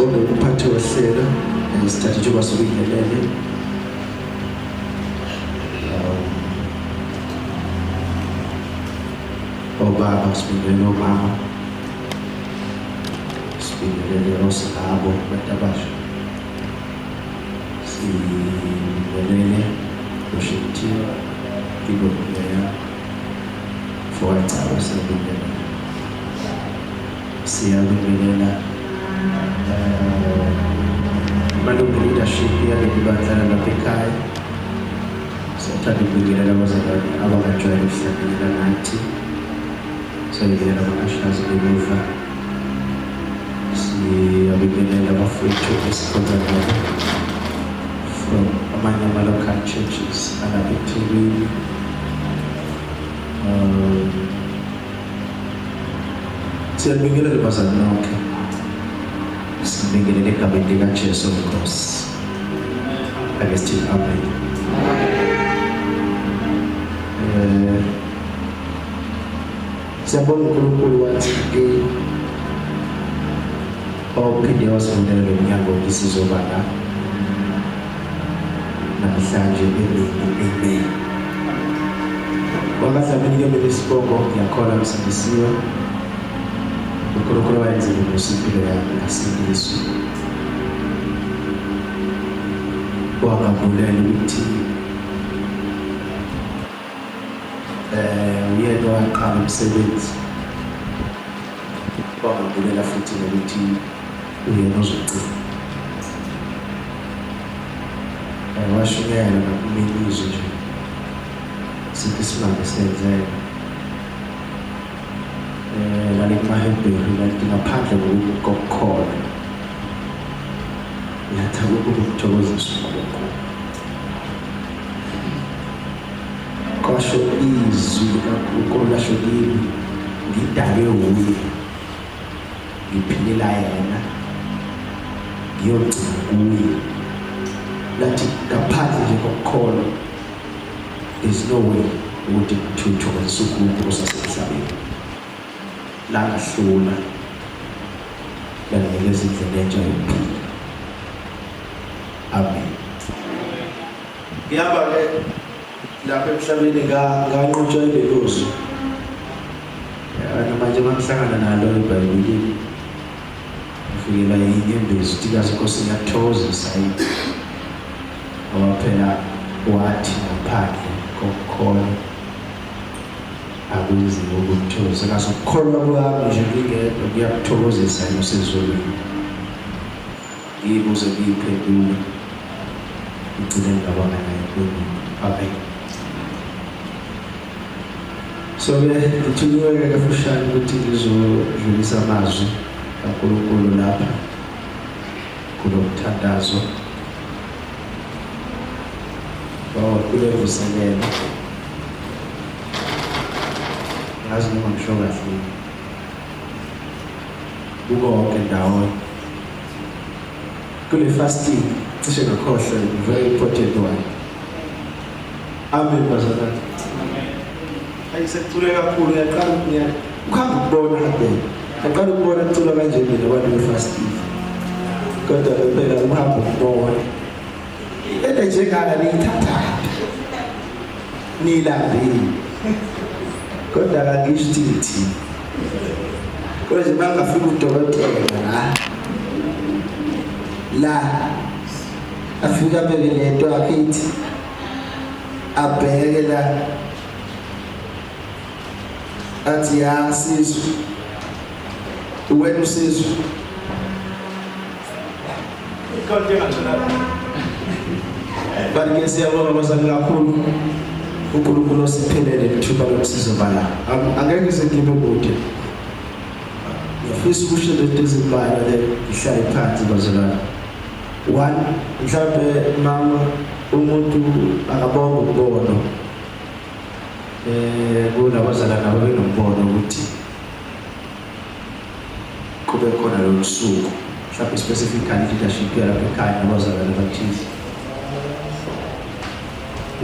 Sibonge umphathi wohlelo, sithathe ithuba sibingelele. Obaba sibingelele omama. Sibingelele osingabo abantu abasha. Sibingelele worship team, keyboard player, Fowacaba siyabingelela. Siyabingelela amalungu leadership yaleli bandla lalapha ekhaya. Siyathanda ukubingelela abazalwane abangajwayele ukuhlanganyela nathi. Siyabingelela ama-ushers ngemuva. Siyabingelela abafowethu esikhonza nabo from amanye ama-local churches alapha eThekwini. Siyabingelela bazali nonke. Sibingelele egameni likaJesu Nkosi. Ake sithi amen. Eh Siyabonga uNkulunkulu wathi ke ophinde wasivulela lo mnyango ukuthi sizoba la namhlanje emini. Amen. Wakadlamini ke mina isibongo ngiyakholwa ngisindisiwe. uNkulunkulu wayenzile umusa impilo yami ngasindiswa. Wangambulela ukuthi uyena owaqala umsebenzi. Wangambulela futhi nokuthi uyena ozogcina. Washumayela nakumina izwi nje. Sithi isimanga senzeka. Lale kumaHebheru lathi ngaphandle kokukholwa. Yathi akukho ukuthokozisa uNkulunkulu. Kwasho izwi likaNkulunkulu lasho kimi ngidalwe wuye. Ngiphilela yena. Ngiyogcina kuye. Lathi ngaphandle nje kokukholwa there's no way ukuthi kuthiwa uthokozisa uNkulunkulu osasemhlabeni. Langahlula langinikeza indlela entsha yokuphila. Amen. Ngihamba ke lapha emhlabeni nganqotshwa ilelo zwi. Manje mangihlangana nalo eBhayibhelini ngifikela inyembezi uthi kazi Nkosi ngiyakuthokozisa yini ngoba phela wathi ngaphandle kokukholwa akunzima ukumthokozisa kazi ukukholwa kwami nje ngingedwa kuyakuthokozisa yini osezulwini ngiyibuze ngiyiphendule ngigcine ngingabanga nayo impendulo. Amen. So-ke ngithunyiwe-ke kafushane ukuthi ngizodlulisa amazwi kaNkulunkulu lapha kulo mthandazo oh kule vuselelo. Ngazi noma ngisho kahle kuko wonke ndawonye kule fasting cishe ngakhohlwa very important one. Amen bazalwane. Ayi sekucule kakhulu ngiyaqala ukunyaka. Ukuhamba ukubona kade. Ngaqala ukubona kuculwa kanje mina abantu befasting. Kodwa phela ukuhamba ukubona. Into njengala niyithatha. Nilambile. Kodwa kangisho ukuthi ngithini. Kodwa nje bangafika udokotela la. La afika abeke lento yakhe ithi abheke la athi ya sizwe wena usizwe Ikhona into engatholakala. But ke siyabonga bazali kakhulu uNkulunkulu osiphelele lithuba lokusizoba la. Angeke ngize ngibe kude. Ngiyafisa ukusho lento ezimbalwa le ngihlale phansi bazalwane. One, mhlawumbe mama umuntu akabonga umbono. Kunabazalwane ababenombono ukuthi kube khona lolu suku mhlawumbe specifically leadership yalapha ekhaya nabazalwane abathize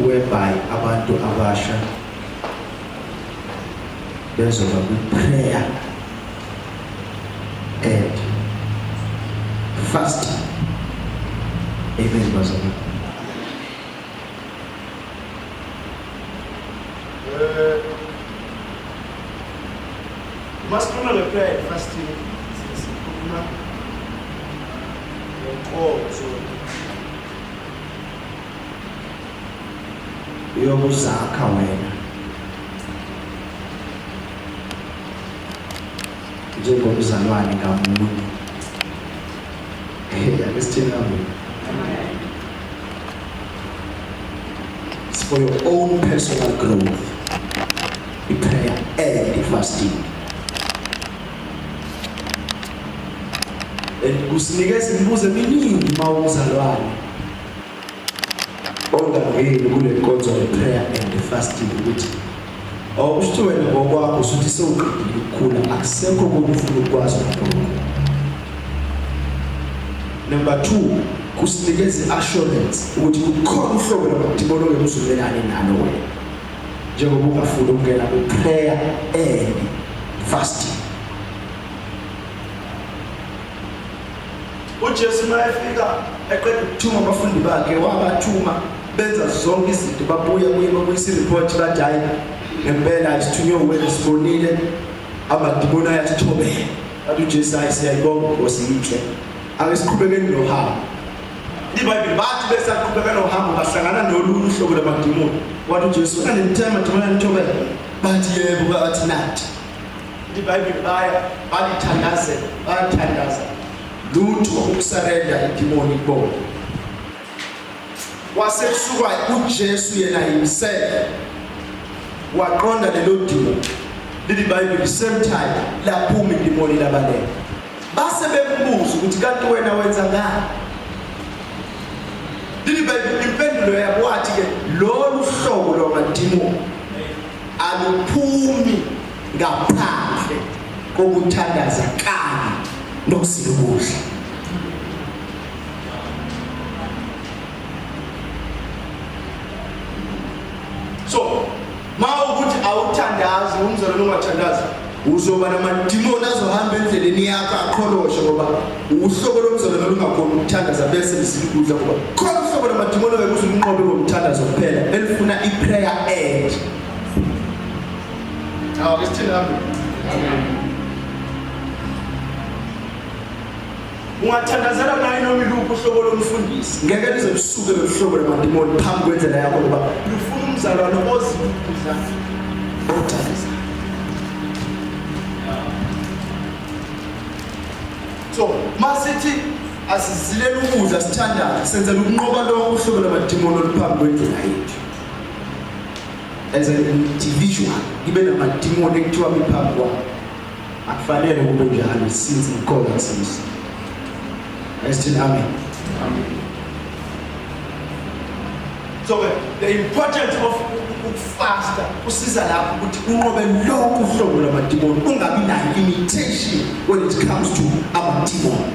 whereby abantu abasha bezoba kwi-prayer and fasting. Amen bazalwane. Masikhuluma nge-prayer and fasting, sikhuluma ngenkonzo yokuzakha wena njengomzalwane ngamunye. Hey, ake sithini amen. It's for your own personal growth. I-prayer and fasting. And kusinikeza imibuzo eminingi uma umzalwane ongangeni kule nkonzo ye-prayer and fasting ukuthi awusho wena ngokwakho usuthi sewuqedile ukukhula, akusekho okunye ufuna ukukwazi ngoNkulunkulu. Number 2, kusinikeza i-assurance ukuthi kukhona uhlobo lwamadimoni ongeke uzumelane nalo wena njengoba ungafuni ukungena ku-prayer and fasting. UJesu uma efika eqeda ukuthuma abafundi bakhe, wabathuma benza zonke izinto, babuya kuye babuyisa iripoti, bathi hhayi ngempela isithunywe wena, sibonile amadimoni ayasithobela. Bathi uJesu hayi siyayibonga Nkosi inhle, ake siqhubekeni nohambo. IBhayibheli bathi besaqhubeka nohambo bahlangana nolunye uhlobo lwamadimoni. Wathi uJesu nanimthe amadimoni anithobela? Bathi yebo. Bathi nathi iBhayibheli baya balithandazela, bayathandaza, lutho ukusarenda idimoni kubona. Wase kusuka uJesu yena himself waqonda lelo dimoni leli Bible, same time laphuma idimoni labaleka. Base bembuza ukuthi kanti wena wenza ngani? Leli Bible impendulo yabo wathi ke lolu hlobo lwamadimoni aluphumi ngaphandle kokuthandaza kanye nokuzila ukudla. So ma ukuthi awuthandazi, umzalwane ungathandazi, uzoba namadimoni azohamba endleleni yakho aqholoshe, ngoba uhlobo lomzalwane olungakhoni ukuthandaza bese lizila ukudla, ngoba khona uhlobo lwamadimoni ongeke uze unqobe ngomthandazo kuphela, elifuna i-prayer and Awu ke sithini amen. Ungathandazela naye noma iluphi uhlobo lomfundisi, ngeke lize lusuke lolu hlobo lwamadimoni phambi kwendlela yakho, ngoba lufuna umzalwane ozila ukudla othandazayo. So masithi asizilele ukudla sithandaze, senzela ukunqoba lonke uhlobo lwamadimoni oluphambi kwendlela yethu. As an individual ngibe namadimoni ekuthiwa miphambi kwami, akufanele kube njalo since ngikhona kusisi. Esithini amen. So the importance of ukufasta kusiza lapho ukuthi unqobe lonke uhlobo lwamadimoni, ungabi nayo limitation when it comes to amadimoni.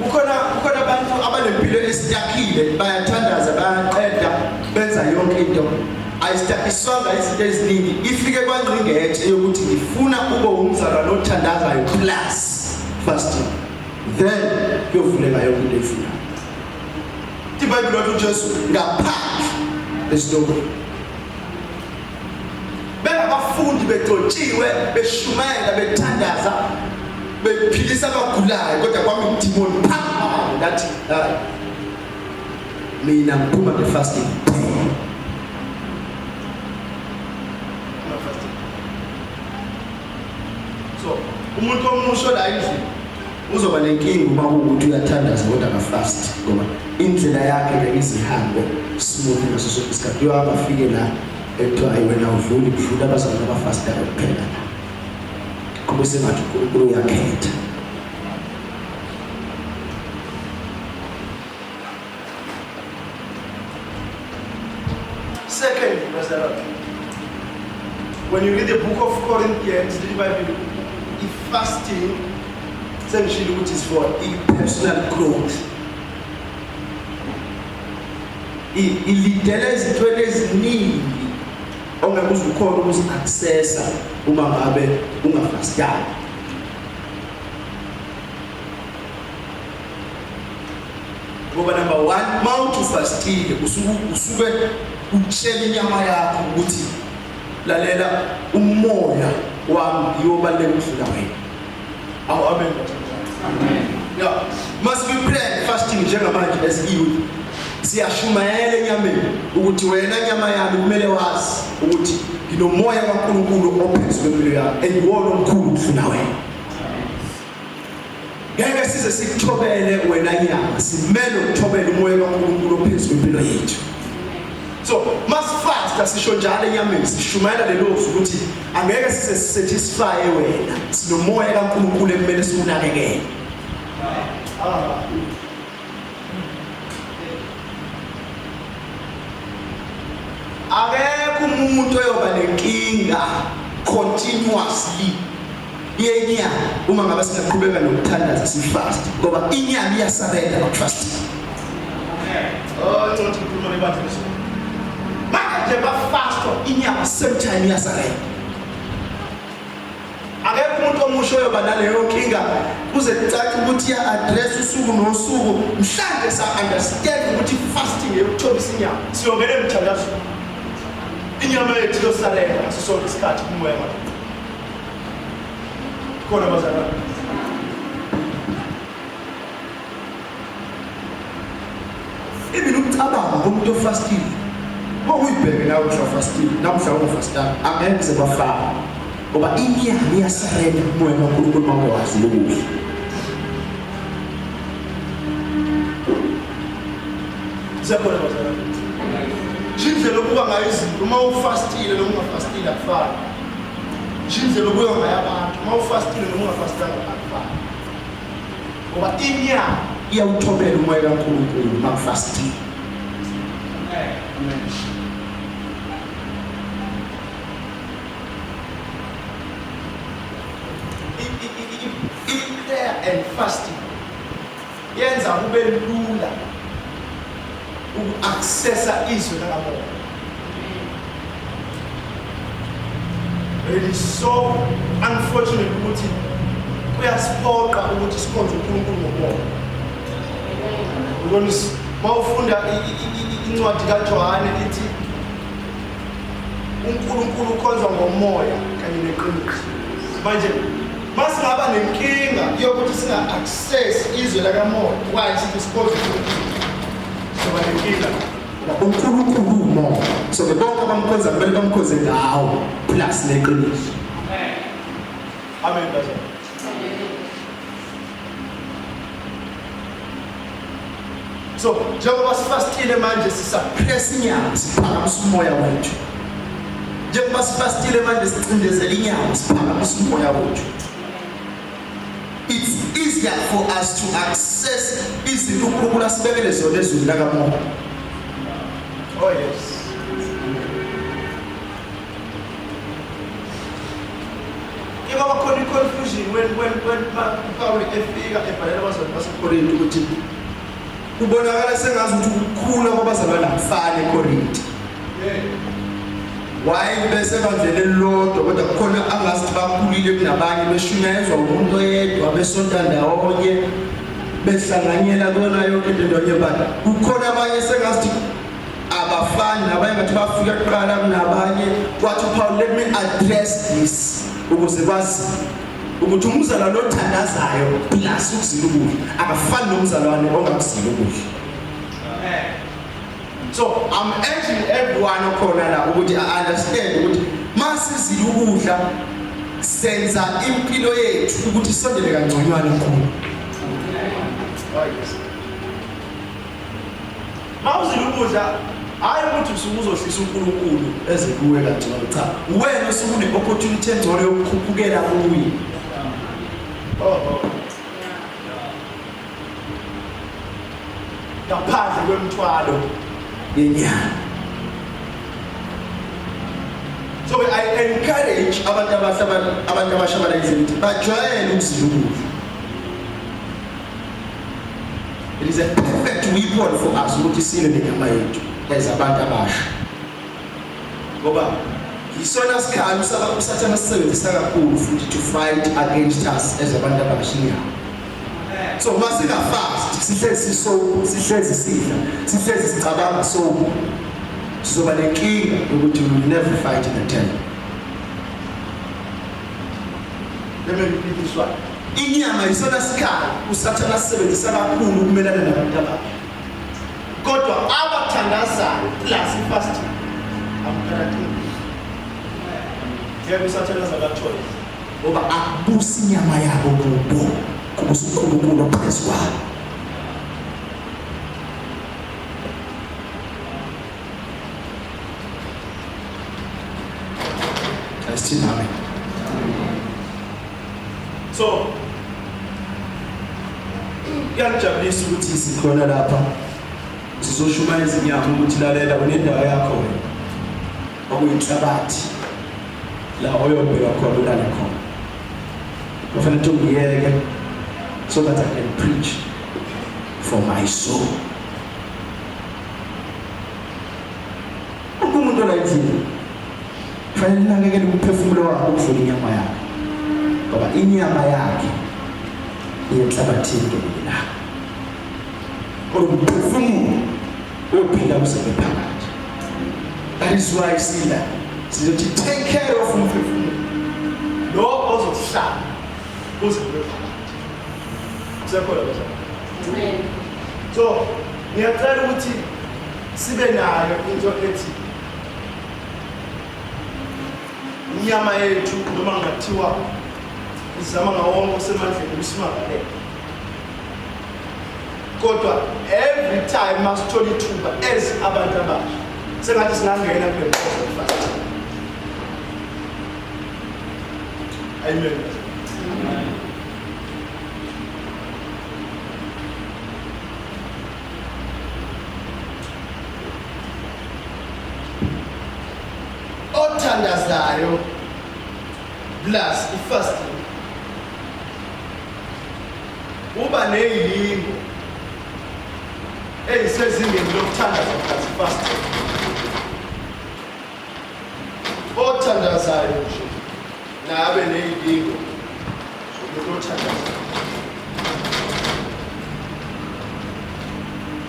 Kukhona abantu abanempilo esitakile, bayathandaza, bayaqeda, benza yonke into, ayisitakiswanga izinto eziningi, ifike kwangqingetshe yokuthi ngifuna ube umzalwane othandazayo plus fasting, then kuyovuleka yonke into eyifunayo. IBhayibheli wathi uJesu ngaphandle esitokweni bengabafundi begcotshiwe, beshumayela, bethandaza, bephilisa abagulayo, kodwa kwami idimoni phambi kwabo lathi hayi mina ngiphuma nge-fasting. So umuntu omusho la endlini uzoba nenkinga uma kuwukuthi uyathandaza kodwa akafast, ngoba indlela yakhe ngeke izihambe smooth ngaso sonke isikhathi. Uyohamba afike la ekuthiwa hayi wena awudluli, kudlula abazalwane abafastayo kuphela la, kube sengathi uNkulunkulu uyakhetha. Second, bazalwane, when you read the book of Corinthians, the Bible, i-fasting sengishilo ukuthi is for i-personal growth, ilidela ezintweni eziningi. Ongeke uze ukhona ukuzi-accessa uma ngabe ungafastanga. Ngoba number 1, mawuthi ufastile usuke utshela inyama yakho ukuthi lalela, umoya wami yiwo obaluleke ukudlula wena. Awu, amen. Amen. Yeah, must be pray fasting njengamanje as youth. Siyashumayela enyameni ukuthi wena nyama yami kumele wazi ukuthi nginomoya kaNkulunkulu ophezu kwempilo yami, and iwona omkhulu ukudlula wena. Ngeke size sikuthobele wena nyama, simele ukuthobela umoya kaNkulunkulu ophezu kwempilo yethu. So masifasta sisho njalo enyameni, sishumayela lelo zwi ukuthi angeke size sisatisfy wena, sinomoya kaNkulunkulu ekumele siwunakekele. Akekho umuntu oyoba nenkinga continuously yenyama uma ngabe singaqhubeka nokuthandaza sifast, ngoba inyama iyasarenda ngokufasting. Oh, ngicela ukukhuluma nebandla lesonto. Manje bafastwa inyama same time iyasarenda. Akekho umuntu omusha oyoba naleyo nkinga kuze kucace ukuthi iya-address usuku nosuku. Mhlawumbe sa-understand ukuthi fasting eyokuthobisa inyama. Siyongena emthandazweni. Inyama yethu iyosarenda ngaso sonke isikhathi kumoya wakhe. Khona bazalwane. Even ukucabanga komuntu ofastile, mawuyibheke nawe mhla ufastile namhla ungafastanga, angeke kuze bafane, ngoba inyama iyasarenda kumoya kaNkulunkulu uma ungawazi ukudla. Siyakhona bazalwane. Nje indlela obuka ngayo izinto uma ufastile noma ungafastile akufani. Nje indlela obuka ngayo abantu uma ufastile noma ungafastanga akufani. Ngoba inyama iyawuthobela umoya kaNkulunkulu uma kufastile. Amen. I-prayer and fasting yenza kube lula uku-accessa izwe lakamoya. It is so unfortunate ukuthi kuyasiphoqa ukuthi sikhonze uNkulunkulu ngomoya. Because mawufunda incwadi kaJohane ithi uNkulunkulu ukhonzwa ngomoya kanye neqiniso. Manje masingaba nenkinga yokuthi singa-access izwe lakamoya, why sithi sikhonze uNkulunkulu? Sizoba nenkinga. uNkulunkulu umoya, so ke bonke abamkhonza kumele bamkhonze ngawo plus neqiniso. Amen bazalwane. So njengoba sifastile manje sisa-press inyama, siphakamisa umoya wethu. Njengoba sifastile manje sicindezela inyama, siphakamisa umoya wethu. It's easier for us to access izinto uNkulunkulu asibekele zona ezweni lakamoya. Oh yes. Ingoba khona i-confusion when uPaul efika ebhalela abazalwane baseKorinte ukuthi kubonakala sengazi ukuthi ukukhula kwabazalwane akufani eKorinte. Why bese bandleni elilodwa kodwa kukhona angazi bakhulile kunabanye, beshunyayezwa umuntu oyedwa, besonta ndawonye, behlanganyela kuyona yonke into ndawonye, but kukhona abanye sengazi abafani nabanye, ngathi bafika kuqala kunabanye. Wathi uPaul, let me address this ukuze kwazi ukuthi umzalwane othandazayo plus ukuzila ukudla akafani nomzalwane ongakuzila ukudla. So I'm urging everyone okhona la ukuthi I understand ukuthi masizila ukudla senza impilo yethu ukuthi isondele kangconywana kuNkulunkulu. Oh yes. Mawuzila ukudla, hayi ukuthi usuke uzohlisa uNkulunkulu eze kuwe kangcono, cha, wena usuke une-opportunity engcono yokukhuphukela kuye. Oh. Ngaphandle kwemithwalo yenyama. So I encourage abantu abasha, abantu abasha balayizile ukuthi bajwayele ukuzila ukudla. It is a perfect weapon for us ukuthi silwe nenyama yethu as abantu abasha, ngoba Isona sikhali uSathane asisebenzisa kakhulu futhi to fight against us as abantu abasha, inyama. So uma singafast, sihlezi so sihlezi sidla, sihlezi sicabanga, so sizoba nenkinga yokuthi we will never fight in the devil. Let me repeat this one. Inyama isona sikhali uSathane asisebenzisa kakhulu ukumelana nabantu abasha. Kodwa abathandazayo plus ifasting, I'm guaranteeing ngeke uSathane azabathole. Ngoba akubusi inyama yabo kubo, kubusa uNkulunkulu ophezu kwabo. Asithini amen? So Kuyangijabulisa ukuthi sikhona lapha sizoshumayeza inyama ukuthi lalela, unendawo yakho wena okuyinhlabathi la oyobheka khona ulale khona. Kufanele ukuthi ungiyeke so that I can preach for my soul. Wonke umuntu ola endlini kufanele unakekele umphefumulo wakhe ukudlula inyama yakhe, ngoba inyama yakhe iyenhlabathini ngelinye ilanga, kodwa umphefumulo uyophila kuze kube phakade. That is why sila sizothi take care of umphefumulo. Lo ozohlala kuze kube phakade. Kusekhona bazalwane? So ngiyacela ukuthi sibe nayo into ethi inyama yethu, noma ngathiwa izama ngawonke osemandleni ukusimangalela, kodwa every time masithola ithuba as abantu abasha, sengathi singangena kule nkonzo yofasting. Amen. Othandazayo plus ifasting uba neyilingo eyisezingeni lokuthandaza plus ifasting. Othandazayo nje nabe neyilingo zomuntu othandazayo.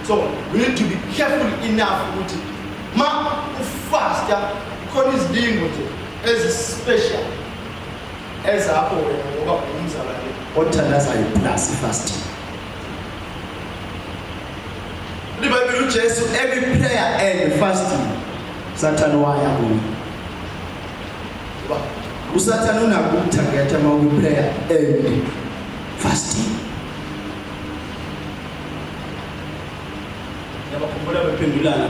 So we need to be careful enough ukuthi ma ufasta khona izilingo nje ezi-special ezakho wena ngoba ungumzalwane. Othandazayo plus fasting, liBhayibheli uJesu every prayer and fasting Sathane waya kuye. Ngoba uSathane unako ukutargeta uma uku-prayer and fasting. Ngiyabakhumbula bephendulana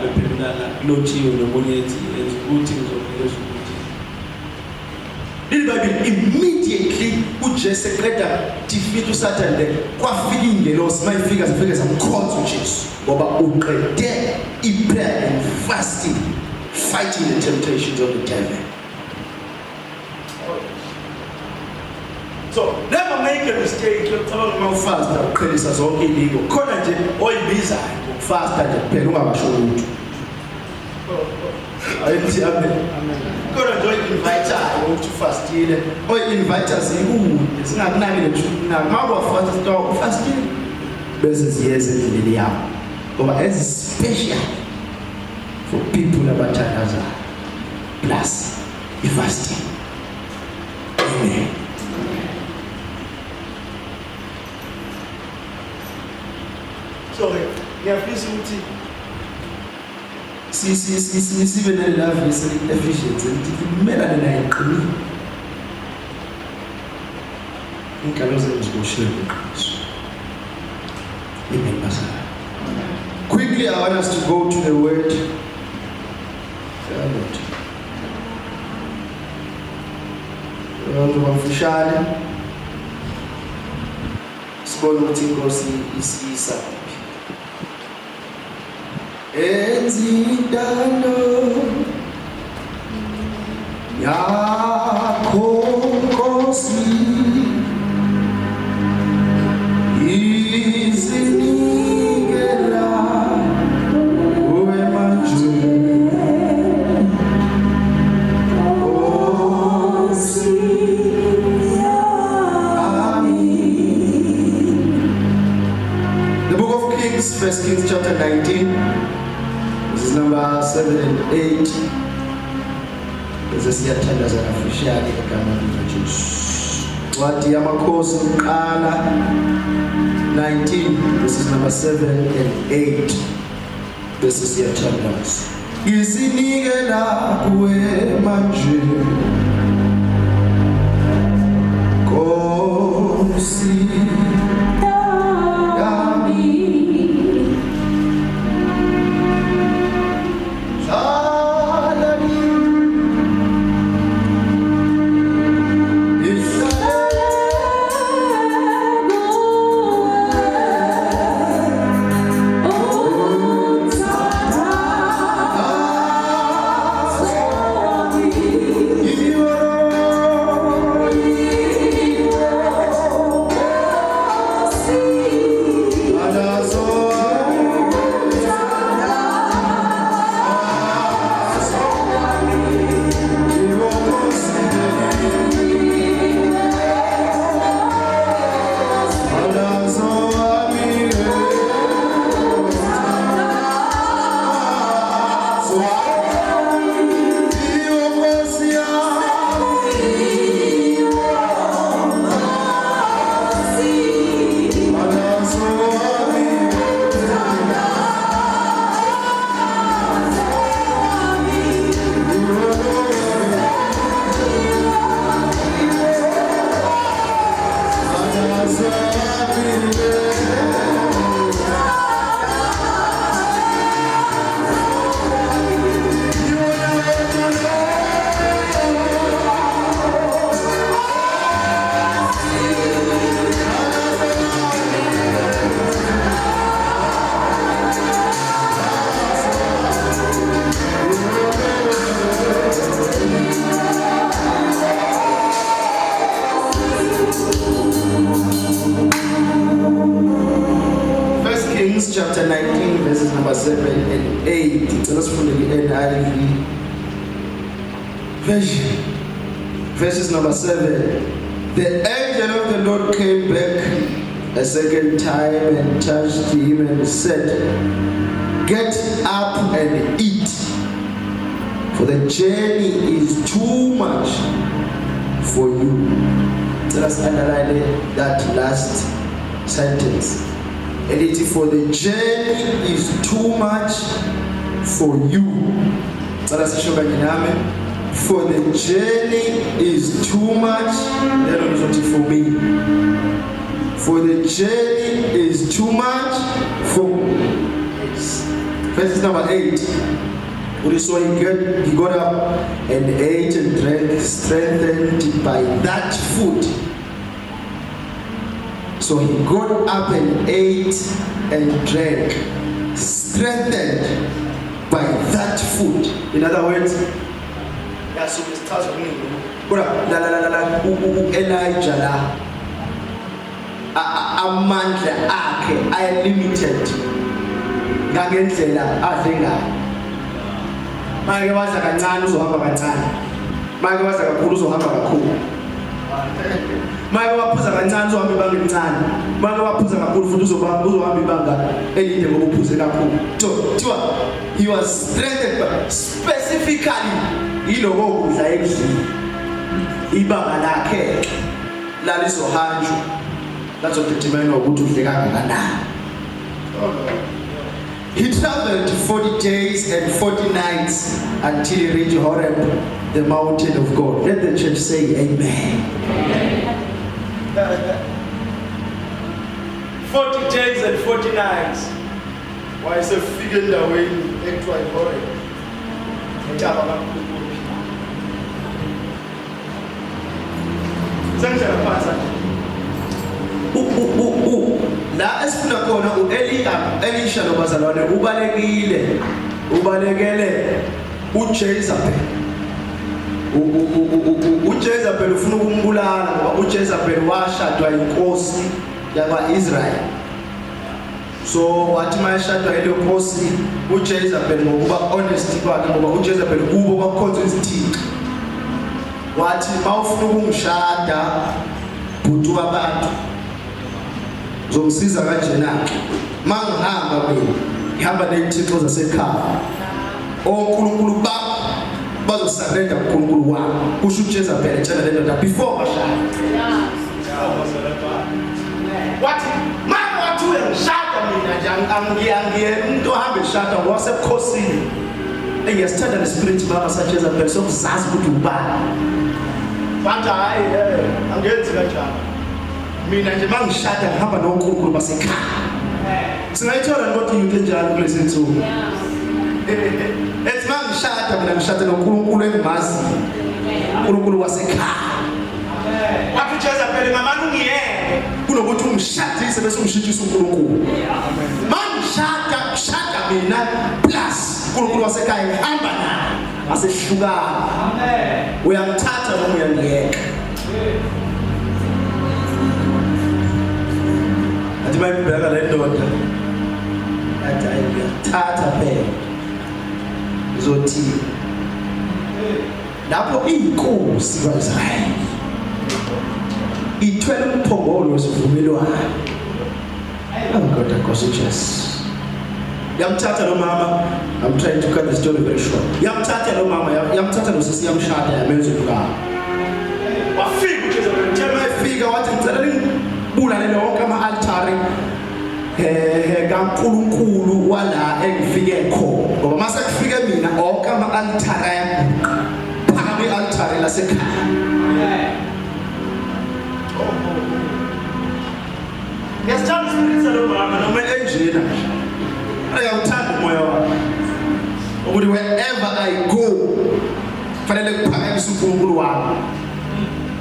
kulotshiwe nomunye ethi enza ukuthi ngizonikeza ukuthi. Leli Bible, immediately uJesu eqeda defeat uSatan, there kwafika ingelosi. Mayifika zifike zamkhonza uJesu ngoba uqede i-prayer and fasting, fighting the temptations of the devil. So never make a mistake yokucabanga uma ufasta uqhelisa zonke ilingo khona nje oyibizayo ngokufasta nje kuphela, ungabasho lutho. Ayithi amen. Khona nje oyi-invitayo ukuthi ufastile, oyi-invita zikude zingakunaki lekunaki. Uma kwafasta sithiwa ufastile, bese ziyeza endleleni yabo, ngoba ezi-special for people abathandazayo plus i-fasting. Amen. So-ke ngiyafisa ukuthi sibe nalela vesi Ephesians elithi limelane naye qinile, inkalo zenu ziboshiwe ngeqiniso. Amen bazalwane. Quickly, I want us to go to the word. Lord, ngizoba mfushane, sibone ukuthi inkosi isiyisa kuphi. Enzintando yakho Nkosi, izinikela kuwe manje. and 8 bese siyathandaza kafushane egameni likaJesu. Ncwadi yamakhosi kuqala 19 verses number 7 and 8 bese siyathandaza. Ngisinikela kuwe manje Nkosi yami. Hlala ihlale First Kings chapter 19 verses number 7 and 8. Cela sifunde i-NIV version. Verses number 7. The angel of the Lord came back a second time and touched him and said, "Get up and eat, for the journey is too much for you." Let us underline that last sentence. Elithi for the journey is too much for you. Cela sisho kanye nami. For the journey is too much. Lelo lizothi for me. For the journey is too much for. Yes. Verse number 8. So he got up and ate and drank, strengthened by that food. So he got up and ate and drank, strengthened by that food. In other words, yasuke sichaza okuningi kodwa la la la la u-Elijah la amandla akhe ay limited ngangendlela adle ngayo. Make wadla kancane uzohamba kancane, make wadla kakhulu uzohamba kakhulu, make waphuza kancane uzohamba ibanga elincane, make waphuza kakhulu futhi uzohamba ibanga elide ngoba uphuze kakhulu. So kuthiwa he was strengthened by specifically yiloko kudla ekudlile. Ibanga lakhe lalizohanjwa lazodetermine ukuthi udle kangakanani. He traveled 40 days and 40 nights until he reached Horeb, the mountain of God. Let the church say amen. 40 days and 40 nights wayesefika endaweni ekuthiwa iHoreb, intaba kaNkulunkulu. Sengihlala phansi. U u u u la esifuna khona uEliya, Elisha lo bazalwane ubalekile, ubalekele uJezebel. UJezebel ufuna ukumbulala ngoba uJezebel washadwa inkosi yakwaIsrael. So wathi mayeshadwa ile nkosi uJezebel, ngokuba honest kwakhe, ngoba uJezebel kubo kwakukhonza izithixo, wathi mawufuna ukungishada bhuti wabantu uzongisiza kanjena ke, mangihamba mina ngihamba nezithixo zasekhaya. Onkulunkulu bakho bazosurrender kuNkulunkulu wabo. Kusho uJezebel etshela le ndoda before bashaya. Wathi mama wathi uyangishada mina nje angiyena umuntu ohamba eshada ngowasebukhosini. Ngiyasithanda nespirit mama saJezebel sokuzazi ukuthi ubani. Wathi hhayi angenzi kanjalo. Mina nje mangishada ngihamba noNkulunkulu basekhaya. Singayithola kodwa youth enjalo kulezi nsuku. Ethi mangishada mina ngishade noNkulunkulu engimaziyo. uNkulunkulu wasekhaya. Wathi uJezebel ngamane ungiyeke kunokuthi ungishadise bese ungishintshisa uNkulunkulu. Mangishada ngishada mina plus uNkulunkulu wasekhaya ngihamba naye. Asehlukana. Amen. Uyangithatha noma uyangiyeka. Athi bayibheka le ndoda. Athi ayi ngiyakuthatha phela. Uzothi lapho iyinkosi kwaIsrayeli ithwele umphongolo wesivumelwano. Kodwa Nkosi Jesu. Yamthatha lo mama, I'm trying to cut the story very short. Yamthatha lo mama, yamthatha lo sisi yamshada yamenza umkakhe. Wafika uJezebel Uthe uma efika wathi ngicela ningibulalele wonke ama-altari kaNkulunkulu wala engifike khona. Ngoba mase kufike mina onke ama-altari ayaguqa. Phakama i-altari lasekhaya. Ngiyasithanda ispirit salo mama noma enjena nje. Uyawuthanda umoya wakhe. Ukuthi wherever I go fanele kuphakamise uNkulunkulu wami.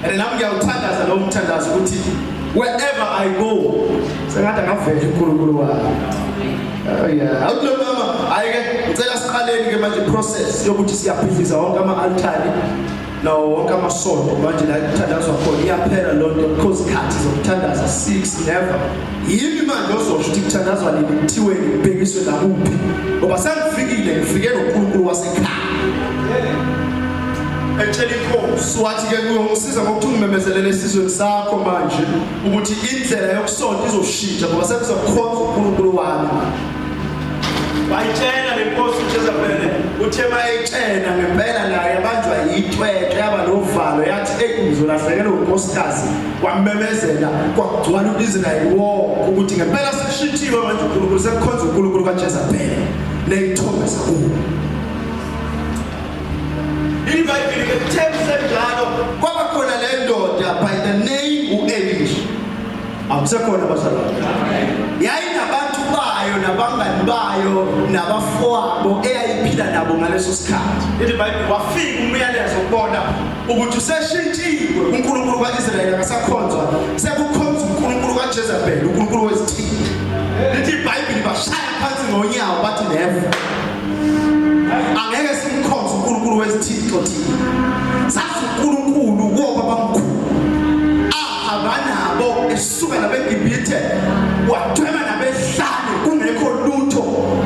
And nami ngiyawuthandaza lo mthandazo ukuthi wherever I go sengathi angavela uNkulunkulu wami. Oh yeah. Awuthi lo mama hayi ke ngicela siqaleni ke manje process yokuthi siyaphihliza wonke ama-altari nawo wonke amasonto manje la kuthandazwa khona iyaphela loo nto because khathi zokuthandaza 6 never. Yimi manje ozosho ukuthi kuthandazwa nini kuthiweni kubhekiswe nakuphi ngoba sengifikile ngifike noNkulunkulu wasekhaya. Etshela inkosi Wathi ke uyongisiza ngokuthi ungimemezelele esizweni sakho manje ukuthi indlela yokusonta izoshintsha ngoba sekuzokhonza uNkulunkulu wami. Wayitshela le nkosi uJezebel Uthe mayetshena ngempela naye yabanjwa yitwetwe yaba novalo yathi eyi ngizolahlekelwa unkosikazi. Wamemezela kwagcwala u-Israyeli wonke ukuthi ngempela sekushintshiwe manje uNkulunkulu sekukhonza uNkulunkulu kaJezebel ney'thombe zakubo. IBhayibheli ke kuthe kusenjalo Kwaba khona le ndoda by the name u-Elisha. Akusekhona bazalwane. Yayinabantu bayo nabangani bayo nabafowabo eyayiphila nabo ngaleso sikhathi. Lithi iBhayibheli wafika umyalezo kubona ukuthi useshintshiwe uNkulunkulu kaIsrayeli akasakhonzwa sekukhonza uNkulunkulu kaJezebel uNkulunkulu wezithixo. Lithi iBhayibheli bashaya phansi ngonyawo bathi never. Angeke simkhonze uNkulunkulu wezithixo thina. Sazi uNkulunkulu wobabamkhulu. Ahamba nabo esuka nabeGibhithe wadweba nabehlane kungekho lutho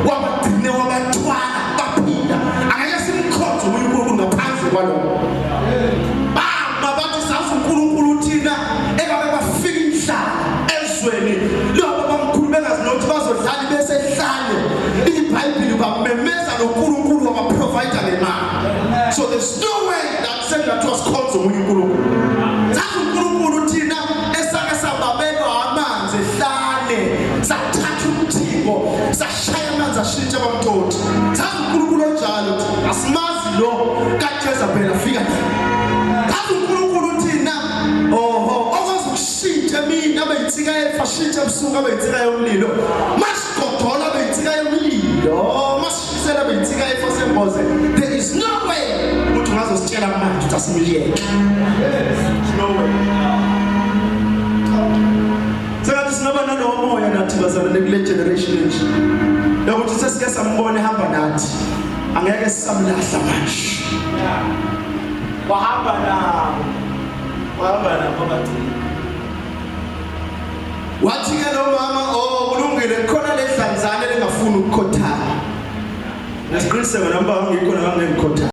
wabagcine wabathwala baphila. Angeke simkhonze omunye uNkulunkulu ngaphandle kwalowo. Bama bathi sazi uNkulunkulu thina engabe bafika indlala ezweni lobo bamkhulu bengazi nokuthi bazodlala besehlane. IBhayibheli bamemeza noNkulunkulu wabaprovider ngemali. So there's no way that sengathiwa sikhonze omunye uNkulunkulu. Sazi uNkulunkulu thina esake sababelwa amanzi ehlane sathatha umthingo sashaya amanzi ashintsha bamtoti. Sazi uNkulunkulu onjalo thina asimazi lo kaJezebel afika naye. Sazi uNkulunkulu thina oho okwazi ukushintsha emini abe yinsika yefu ashintshe ebusuku abe yinsika yomlilo. Masigodola abe yinsika yomlilo. Masishisela abe yinsika yefu asemboze. There is no way ukuthi ungazositshela manje ukuthi asimyeke. No way. Sengathi singaba nalowo moya nathi bazalwane kule generation nje. Yokuthi sesike sambona ehamba nathi. Angeke sisamlahla manje. Wahamba nabo. Wahamba nabo abagcina. Wathi ke lo mama oh kulungile khona le dlanzane lengafuni ukukhothana. Nesiqiniseko nami bangikho nami ngikhothana.